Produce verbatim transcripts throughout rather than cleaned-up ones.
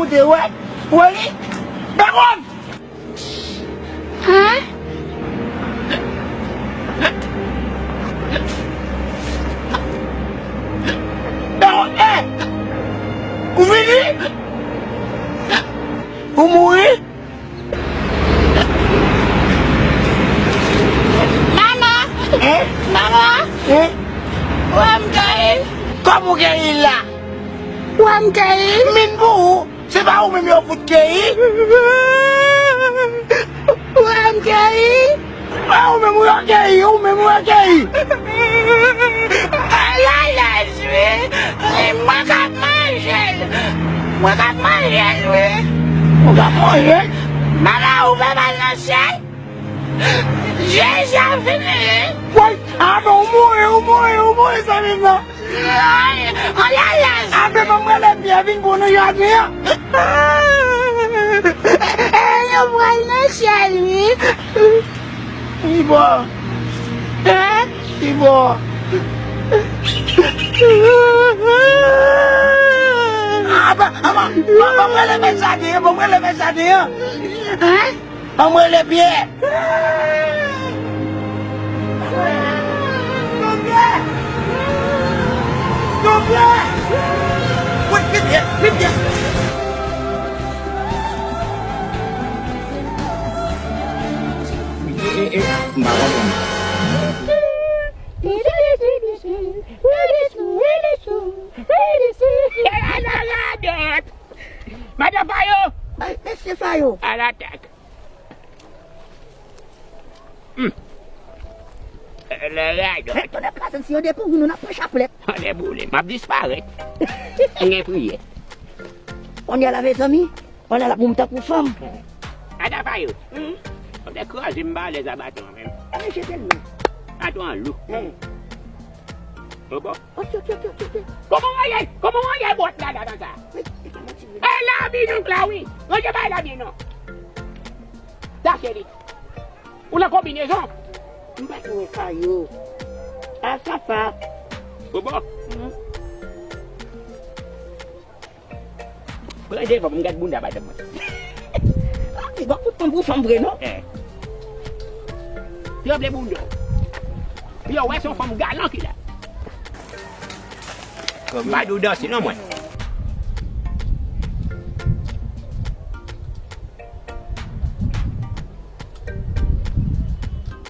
Ou te wè? Ou wè li? Dagon! Hein? Dagon, eh! Ou vini? Ou mouri? Manman! Hein? Manman! Hein? Ou wè m keyi? Kòman ou keyi la? Ou wè m keyi? Min pou ou. Se pa ou menm yo fout keyi? Ou wè m keyi? A ou menm ou yo keyi, ou menm ou yo keyi. Lalèz wi. Mwen k ap manje l. Mwen k ap manje l wi. Ou k ap manje l? Manman ou fè m al nan syèl. Jezi a vini. Woy, amen, ou mouri, ou mouri, ou mouri, zanmi m nan. Ay, ay, ay, ay. Amen, ban m rele Pyè vin pou nou jaden an. Yo pral nan syèl wi. Li bon. Hein? Li bon. Apa, apa, ban m rele mèt jaden an, ban m rele mèt jaden an. Hein? Ban m rele Pyè. Don Pyè! Don Pyè! Wi, Pyè, Pyè! E, e, e, m pa konprann. Madan Fayo! Ay, mesye Fayo! Alatak! Hmm. Lè radòt. Fè tonnè kraze m si yo depouri nou n ap pran chaplèt. Tonnè boule m, m ap disparèt. M gen priyè. On y a la mezanmi. On y a la pou m tankou fanm. Madan Fayo. Hmm? Tonnè kraze m pa alèz a baton an menm. Ann jete l non. Baton an lou. Hmm. Bon, bon. Ok, ok, ok, ok, ok. Kòman w ye? Kòman w ye bòt la la konsa? Wi, e pa manti vre. E labi nou la wi. Ranje bay labi non. Tache li. Ou nan konbinezon? M pa konn sa yo. A sa pa. Bon, bon. Mhm. Pran devan pou m gad bounda madanm mwen. Li ba kout fanm pou fanm vre non. Eh. Tranble bounda w. Yo wè se yon fanm galan ki la. M pa di w danse non mwen.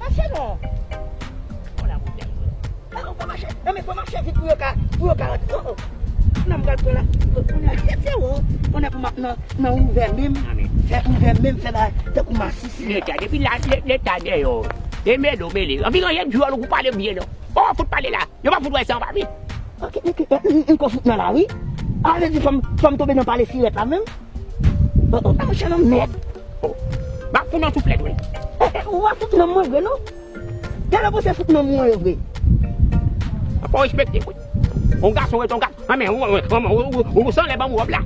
Mache non. Bon la boutèy. Ah, ou pa mache. Non, men fò mache vit pou yo ka, pou yo ka rantre. Oh, oh. Non, m pral pran la. Oh, kounye a, se, se ou. Kounye a pou m ap nan, nan ouvè men m. Fè ouvè men m, fè bagay tankou masisi. Leta, depi la, le-, leta dèyè w. E mele w mele. Anpi anyen djòl ou pou pale byen non. Oh, fout pale la. Yo pa fout wè sa anba wi. Ok, ok, m, m, m ko fout nan lari. A vle di fò m, fò m tonbe nan pale sirèt la menm. Oh, oh, ah, monchè, non, mèd. Oh. M ap fout nan souflèt, wi. Eh, eh, ou va fout nan mwen vre, non? Gade pou se fout nan mwen yo vre. Fò w respekte, wi. On gason ret on gason. Ah, men, ou, ou, ou, ou, ou, ou sanlè ban m wòb la.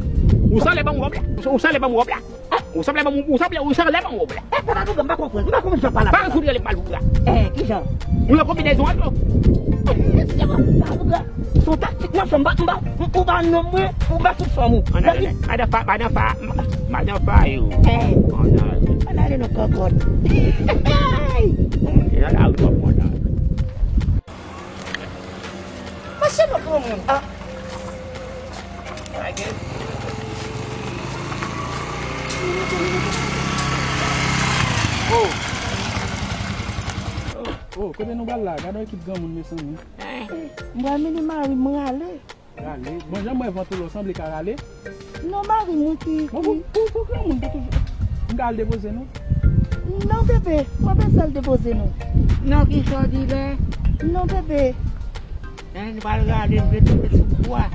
Ou sanlè ban m wòb la. Ou, ou sanlè ban m wòb la. Ou sanble ban m, ou sanble, ou sanble ban m wòb la. Eh, papa Dougan, m pa konprann. M pa konprann sa w pale la. Pa fout rele m Malougra. Eh, kijan? Ou nan konbinezon an tou. Se bon, Malougra. Se yon taktik w ap fè m, m pa, m pa, m, ou pa nonm mwen, ou pa sou fanm ou. Madan Fa, madan Fa, madan Fa, yo. Eh. Ann ale. Ann ale nan kòkòt. Hey! Ann ale nan kòkòt. Mache non granmoun. Ah. Oh. Oh, kote nou pral la? Gade yon ekip granmoun, mezanmi. M pral mennen mari m rale. Rale. Bon, jan m wè vant ou la, w sanble ka rale. Non, mari m wi ki... Bon, pou, pou, pou granmoun, pou toujou. M ka al depoze nou? Non, bebe, w pa bezwen al depoze nou. Non, ki sa w di la? Non, bebe. Nen, nou pral rale, nou vle tonbe sou bwa.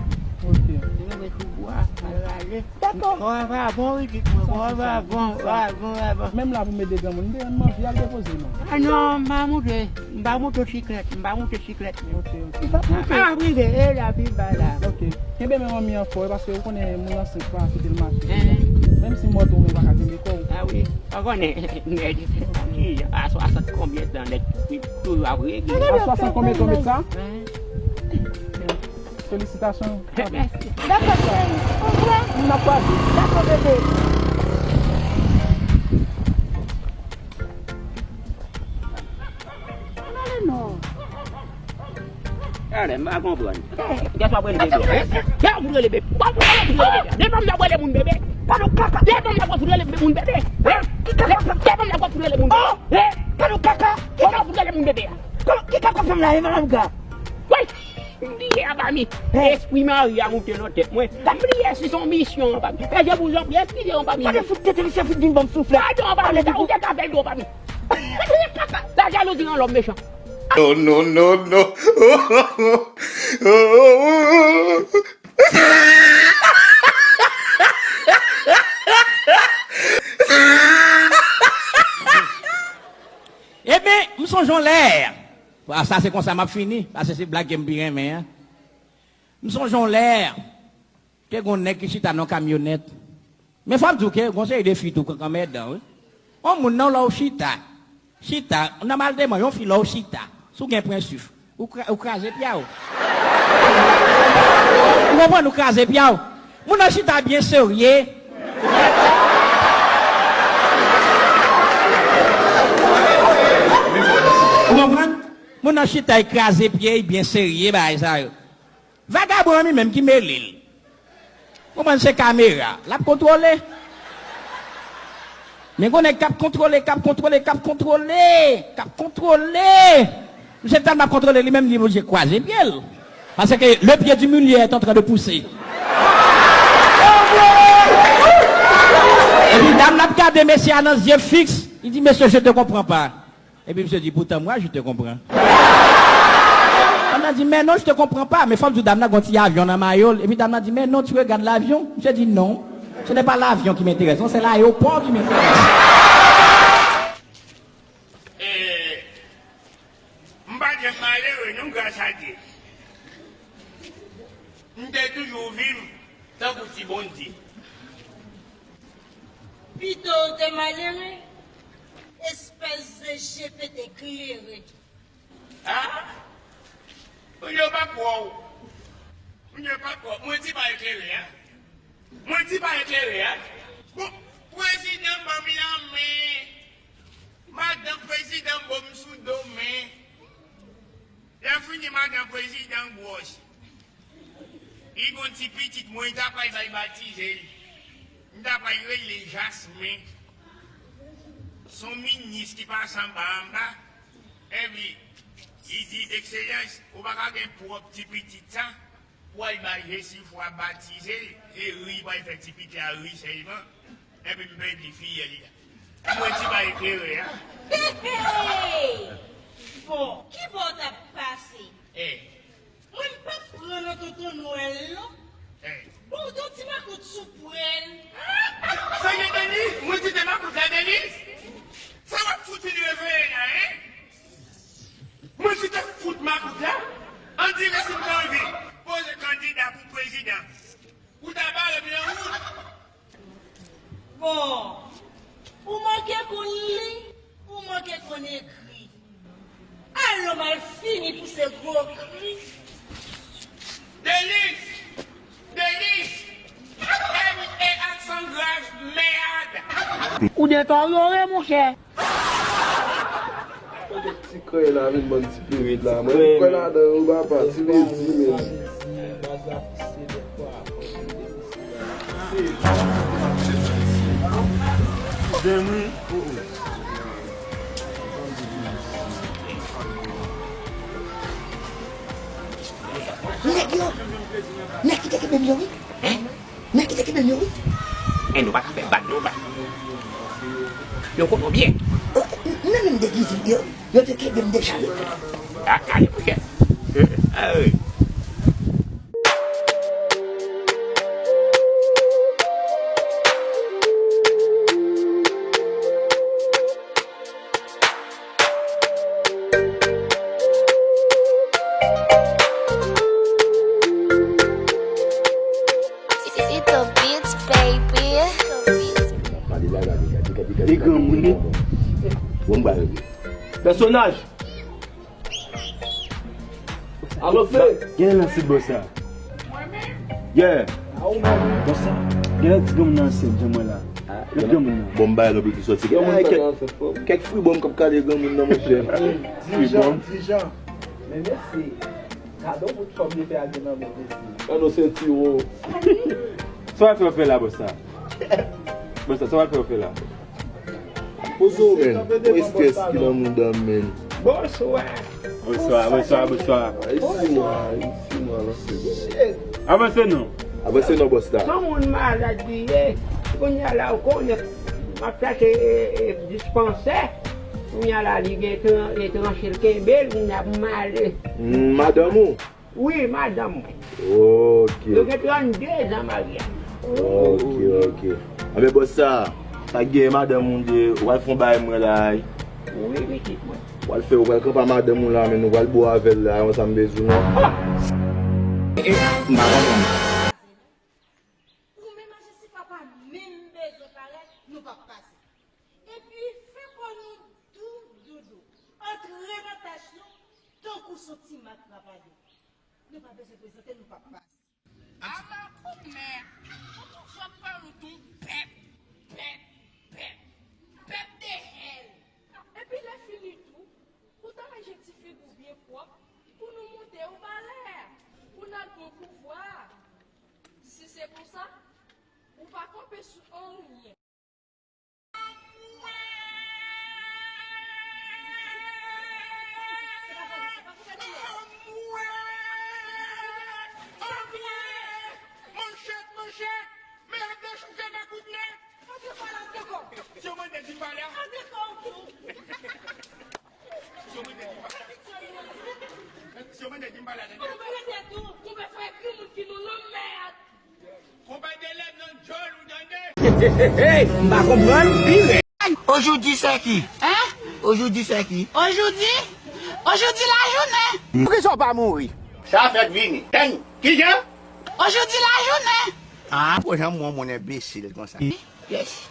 Ok. Nou tonbe sou bwa, pral rale. Dakò. Kò a pa bon, wi, di mwen, kò a pa bon, pa bon, pa bon. Menm la pou m ede granmoun, m te, m anvi al depoze nou. Ah non, m pa moute, m pa moute siklèt, m pa moute siklèt. Ok, ok. Ou p ap moute? Ah, m ap rive, e la pi ba la. Ok. Kenbe men manmi an fò, paske ou konnen moun ansent pa kite l mache. Menm si mò tou, men pa ka kenbe kò w. Ah wi, ou konnen, nèg, a swasant konbyen tan, nèg, wi, toujou ap regle. A swasant konbyen tan w met sa? Felisitasyon. Mèsi. Dakò, cheri. Ouvre. N ap kwaze. Dakò, bebe. Ann ale non. Talè, m pa konprann. Kiyès w ap rele bebe? Kiyès w ap rele bebe? W ap rele bebe? Depi m ap rele moun bebe. Talè kaka. Depi m ap rele moun bebe. Depi m ap rele moun bebe. Talè kaka. Kiyès w ap rele moun bebe? Ki kaka w ap fè m la, e, madanm Ga? Wi! M bliye anba mi. Espri mari a moute nan tèt mwen. M bliye si se yon misyon anba mi. Pèdi bouzon, eskize anba mi. Gade fout tèt misye fout vin ban m souflèt. Gade anba mi, ou te ka fè l tou anba mi. Lajalouzi rann lòm mechan. No, no, no, no. Ebyen, m sonje yon lè. A, sa se konsa m ap fini, paske se blag ke m pi renmen an. M sonje yon lè, te gon nèg ki chita nan yon kamyonèt. Men fò m di w ke gon seri de fi tou kankan mèdan, wi. On moun nan lè w chita, chita, nòmalman, yon fi lè w chita, si w gen prensip, ou, kra- ou kraze pye w. Ou konprann, ou kraze pye w. Moun nan chita byen serye. Ou konprann? Moun nan chita, li kraze pye, li byen serye, bagay sa yo. Vagabon an li menm ki mele l. Konprann se kamera l ap kontwole. Men gon nèg k ap kontwole, k ap kontwole, k ap kontwole, k ap kontwole. Misye tèlman ap kontwole li menm, li oblije kwaze pye l. Paske le pied du meunier est en train de pousser. Epi dam nan ap gade mesye a nan zye fiks, li di, "Monsieur, je te comprends pas." Epi misye di, "Pourtant, moi, je te comprends." Dam nan di, "Mais non, je te comprends pas." Men fò m di w, dam nan gon ti avyon nan mayo l. Epi dam nan di, "Mais non, tu regardes l'avion?" Misye di, "Non, ce n'est pas l'avion qui m'intéresse. Non, c'est l'aéroport qui m'intéresse." Eh, m pa janm malere, non, gras a Dye. M te toujou viv tankou ti Bondye. Pito w te malere, espès de je pete klere. Ah? Moun yo pa kwè w. Moun yo pa kwè w. Mwen di pa eklere, a. Mwen di pa eklere, a. Bon, prezidan ban m lanmen. Madan prezidan ban m sou do men. Lè fini, madan prezidan gwòs. Li gon ti pitit mwen, li ta pral bay batize l. M ta pral rele Jasmen. Se yon minis ki pase anba anba. Epi, li di, "Ekselans, ou pa ka gen pwòp ti pitit sa pou al bay Jesifwa batize l, e ri, pral fè ti pitit la ri sèlman." Epi m pèdi fiyèl la. Mwen ti bay eklere a. Bon, ki bò w t ap pase? Eh. Mwen m p ap pran nan tonton Nwèl non. Eh. Bon, w t on ti makout sou pwèl. Sa gen Deniz? Mwen ti te makout la, Deniz? Sa w ap fout vin reveye la, en? Mwen ti te fout makout la? Andire si m te anvi poze kandida pou prezidan. Ou ta bare m nan wout. Bon, ou manke konn li, ou manke konn ekri. Alò m al fini pouse gwo kri. Deniz! Deniz! Evite aksan grav, mèd! Ou deteryore, monchè. Ti krèy la vin bann ti pirit la. Mwen m kwè ladan yo, papa, ti vezi menm. Zen wi. Nèg yo, nèg ki te kenbe m yo wi. Nèg ki te kenbe m yo wi. E nou pa ka fè bak nou ba. Yo konnen w byen. Nan menm degiz yo, yo te kenbe m deja wi. A, ale monchè. A, wi. It's the beats, baby. Li granmoun wi. Bon, ba yo. Pèsonaj. Alo, Fle. Gen nan sit bò sa. Yeah. Bon sa, gen lòt ti granmoun nan ansent, jan mwen la. Lòt granmoun nan. Bon, m bay lòt ki sòti. Gen kèk, kèk fribòm k ap kale granmoun nan, monchè. Fribòm. Dijan. Men mesye, gade yon bout fòm de pè a gen nan men mesye. Gade yon sentiwon. Sa w al fè w fè la, bòs sa? Bòs sa, sa w al fè w fè la? Poze w, men. Yon espès ki nan mouda m, men. Bonswa. Bonswa, bonswa, bonswa. Ay, si mwa, ay, si mwa, lanse. Avanse non. Avanse non, bòs la. Yon moun malad li ye. Kounye a la, ou konnen, m ap chache, e, e, dispansè. Kounye a la, li gen tran-, li tranche l kenbe l, kounye a pou m ale. Mm, madanm ou? Wi, madanm mwen. Ok. Yo gen trannde zan maryaj. Ok, ok. Anben, bòs sa, sa k gen madanm ou de, w al fè yon bagay mwen la. Wi, pitit mwen. W al fè, w al kanpe a madanm ou la, men nou pral bo avè l la, yon sa m bezwen non. E, e, m pa konprann. Ou menm a Jessica pa menm bezwen parèt, nou p ap pase. Epi, fè kò nou dou, doudou. Antre nan tach nou, tankou s on ti mak rapayo. Nou pa bezwen prezante, nou p ap pase. A makomè, ou toujou ap pale w de yon pèp, pèp, pèp, pèp de hèl. Epi lè fini tou, ou ta ranje ti figi w byen pwòp pou nou monte w palè, pou n al pran pouvwa. Si se konsa, ou pa kanpe sou anyen. Manchèt, manchèt! Men ap lè chouke nan kout nèg! Si yo mande di m pale a. Si yo mande di m pale a, tande. Konpay de lèm nan djòl ou tande. M pa konprann, pi rèd. Aujourd'hui c'est qui? Hein? Aujourd'hui c'est qui? Aujourd'hui? Aujourd'hui la journée. Poukisa w pa mouri? Sa fèk vini. Tèn, kijan? Aujourd'hui la journée. Ah, pou jan mwen, mwen enbesil konsa. Yes.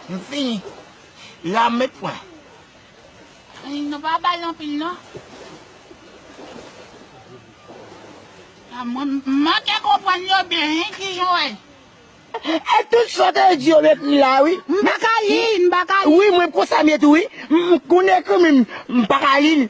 Nou fini. Lame pwen. Ay, nou pa bay anpil, non. A, mwen, m manke konprann yo byen, wi, kijan w wè. E tout sa w te di yo m ekri la, wi. M pa ka li, m pa ka li. Wi, mwen konsa m ye tou, wi. M, m konn ekri, men m, m pa ka li l.